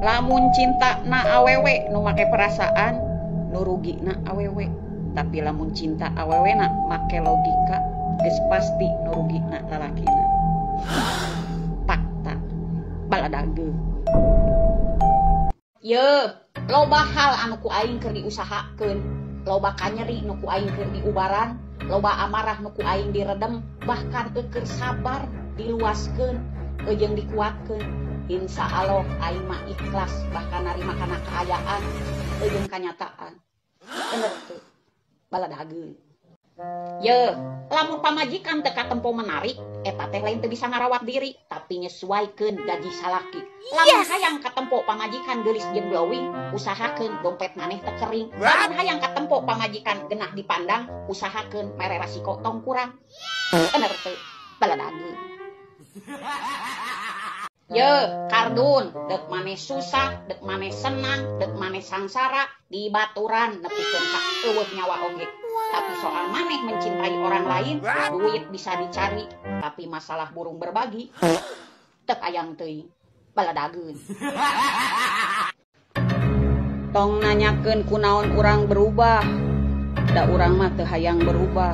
Lamun cinta na awewe nu make perasaan nu rugi na awewe, tapi lamun cinta awewe na make logika geus pasti nu rugi na lalakina. Fakta baladageung. Ye, loba hal anu ku aing keur diusahakeun, loba kanyeri nu ku aing keur diubaran, loba amarah nu ku aing diredem, bahkan keur sabar diluaskeun jeung dikuatkeun. Insya Allah aing mah ikhlas bahkan narima kana kaayaan jeung kanyataan. Bener tuh. Baladageung. Ye, lamun pamajikan teu katempo menarik, eta teh lain teu bisa ngarawat diri, tapi nyesuaikeun gaji salaki. Lamun hayang katempo pamajikan geulis jeung glowing, usahakeun dompet maneh teu kering. Lamun hayang katempo pamajikan genah dipandang, usahakeun mere rasiko tong kurang. Bener teu. Baladageung. Ye, kardun, dek maneh susah, dek maneh senang, dek maneh sangsara, dibaturan nepikeun ka eueuh nyawa oge. Tapi soal maneh mencintai orang lain, duit bisa dicari, tapi masalah burung berbagi tek ayang teuing. Baladageun. Tong nanyakeun kunaon urang berubah, da urang mah teu hayang berubah.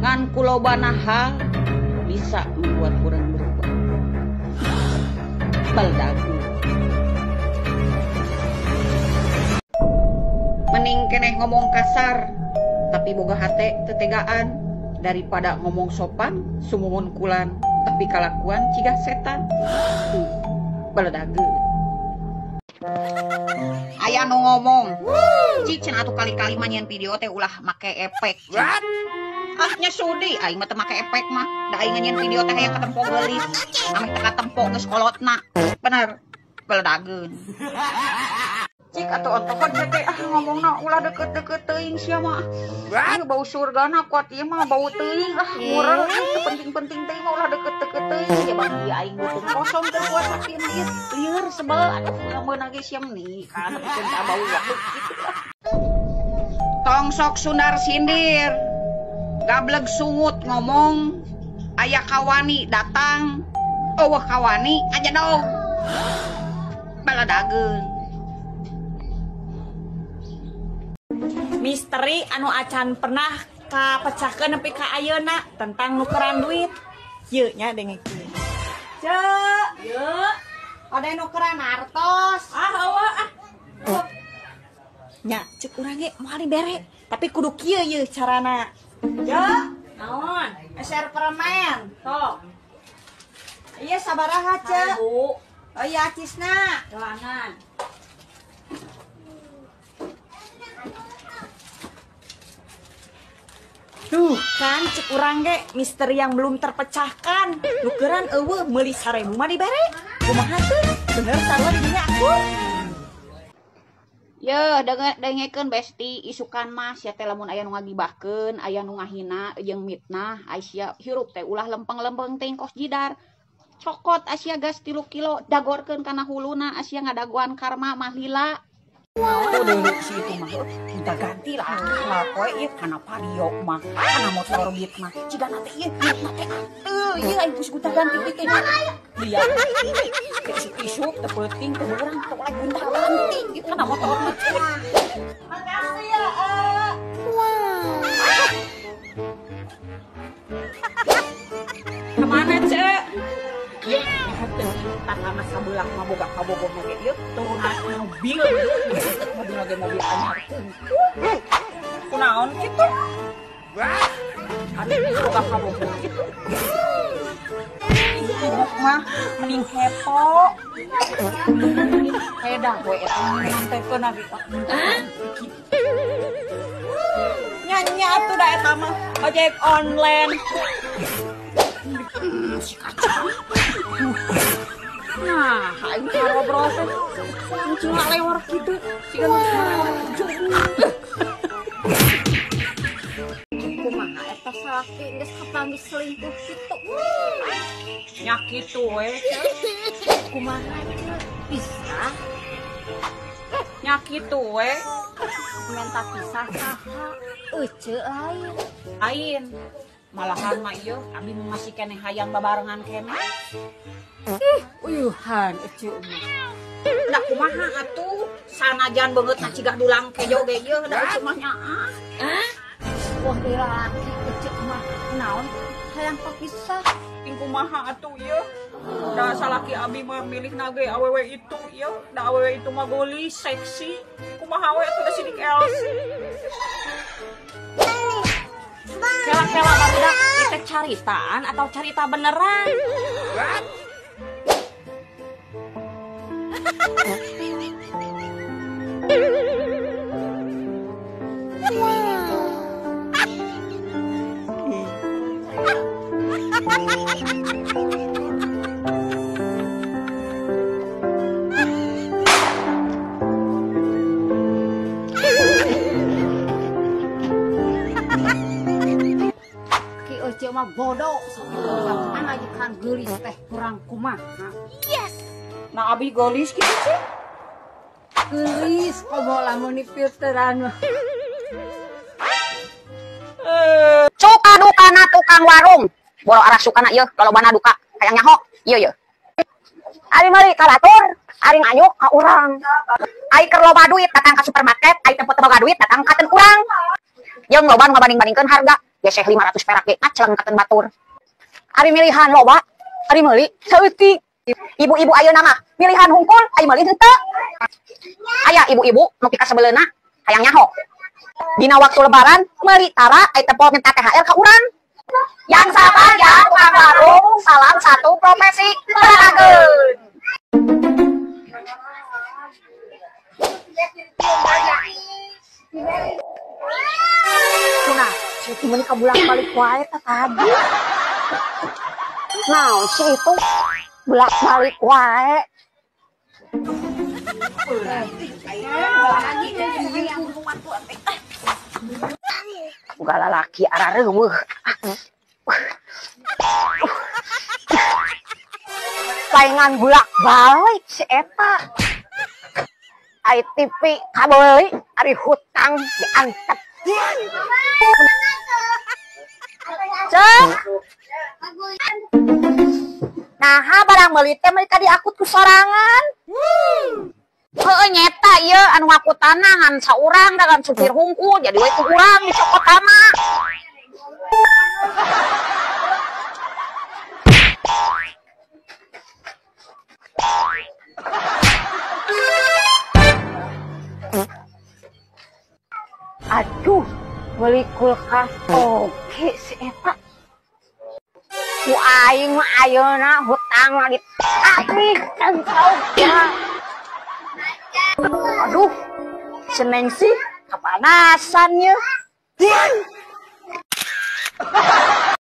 Ngan kulobana hal bisa membuat urang berubah. Baldagu. Mending keneh ngomong kasar tapi boga hate tetegaan daripada ngomong sopan sumuhun kulan tapi kalakuan cigah setan. Baldagu. Aya nu ngomong, cik cenah atuh kali-kali mah nyieun video teh ulah make efek. Ah nya sudi aing mah teu make efek mah. Da aing nyieun video teh hayang katempo geulis, ameh teu katempo geus kolotna. Bener. Baladageun. Cik atuh ontohon teh ah ngomongna ulah deket-deket teuing sia mah. Ieu bau surgana kuat ieu mah bau teuing ah murel teu penting-penting teuing mah ulah deket-deket teuing. Ya bang ieu aing beuteung kosong teu kuat sakieu ieu. Lieur sebel aduh ngameunang ge sia meni kana nepikeun ka bau waduk kitu lah. Tong sok sundar sindir. Gableg sungut ngomong, aya kawani datang, eueuh kawani aja dong. Baladageun. Misteri anu acan pernah kapecahkeun nepi ka ayeuna tentang nukeran duit. Yeuh nya dengekeun. Ceu, yeuh. Ode nukeran artos. Ah eueuh ah. Nya ceuk urang ge moal dibere, tapi kudu kieu yeuh carana. Ya, naon? Eser permen. Sok. Iya sabaraha, Ceu? Oh iya acisna. Doangan. Tuh kan cek urang ge misteri yang belum terpecahkan. Nukeran eueuh meuli 1000 mah dibere. Kumaha teu? Bener sarua di dinya aku. Ye, dengekeun besti isukan mah sia teh lamun aya nu ngagibahkeun, aya nu ngahina jeung mitnah, ai sia hirup teh ulah lempeng-lempeng teuing kos jidar. Cokot asia gas 3 kilo dagorkeun kana huluna asia ngadagoan karma mah lila. Tuh deui si itu mah minta ganti lah lah poe ieu kana vario mah, kana motor beat mah. Cigana teh ieu mitnah teh teu ieu aing geus gonta ganti teh. Lihat. Isuk-isuk teu peuting teu urang teu lagi gonta ganti ieu kana motor mah. Makasih ya, Wow. Kemana, Cek? Tangan sabelah mah boga kabogoh ge ieu turun mobil. Mobil ge mobil anyar. Kunaon kitu? Atuh boga kabogoh kitu. Ibu mah mending hepo. Edah we eta teh keuna ge. Nya atuh da eta mah ojek online. Si kacang. Nah, aing ngobrol teh cuma lewat gitu. Siga Kumaha eta salaki geus kapanggih selingkuh kitu. Nya kitu we. Kumaha pisah? Nya kitu we. Minta pisah saha? Ece lain. Lain. Malahan mah ieu abi masih keneh hayang babarengan keneh. Ih, uyuhan ece mah. Da kumaha atuh sanajan beungeutna ciga dulang kejo ge ieu da ece mah nyaah. Wah laki ece mah naon hayang papisah. Ting kumaha atuh ieu? Da salaki abi mah milihna ge awewe itu ieu, da awewe itu mah geulis, seksi. Kumaha we atuh da sidik LC. Kela-kela barudak itu caritaan atau carita beneran? Ki mah bodoh sakitu majikan geulis teh kurang kumaha. Yes. Nah abi geulis kitu sih. Geulis komo lamun dipilteran mah. Suka dukana tukang warung. Boro arah sukana ieu lolobana duka hayang nyaho. Ieu ieu. Ari meuli ka batur, ari nganyuk ka urang. Ai keur loba duit datang ka supermarket, ai tempat boga duit datang ka ten urang. Jeung loba nu ngabanding-bandingkeun harga. Geseh 500 perak ge ngaceleng ka ten batur. Ari milihan loba, ari meuli saeutik. Ibu-ibu ayeuna mah milihan hungkul, ai meuli henteu. Aya ibu-ibu nu pikasebeleuna hayang nyaho. Dina waktu lebaran meuli tara ai tempo minta THR ka urang. Yang sabar ya tukang warung, salam satu profesi. Perakeun. Nah, si itu meuni kabolak-balik wae tah tadi. Nah, si itu bolak-balik wae. Boga lalaki arareuweuh. Paingan bolak-balik si eta. Ai TV kabeuli, ari hutang diantep. Cek. Nah, barang meuli teh meuli ka diakut ku sorangan. Heueuh nyeta ieu anu ngakutana ngan saurang da kan supir hungkul jadi we ku urang dicokotana. Aduh, beli kulkas oke si eta. Ku aing mah ayeuna hutang lagi tapi kan. Aduh, seneng sih kepanasan ya.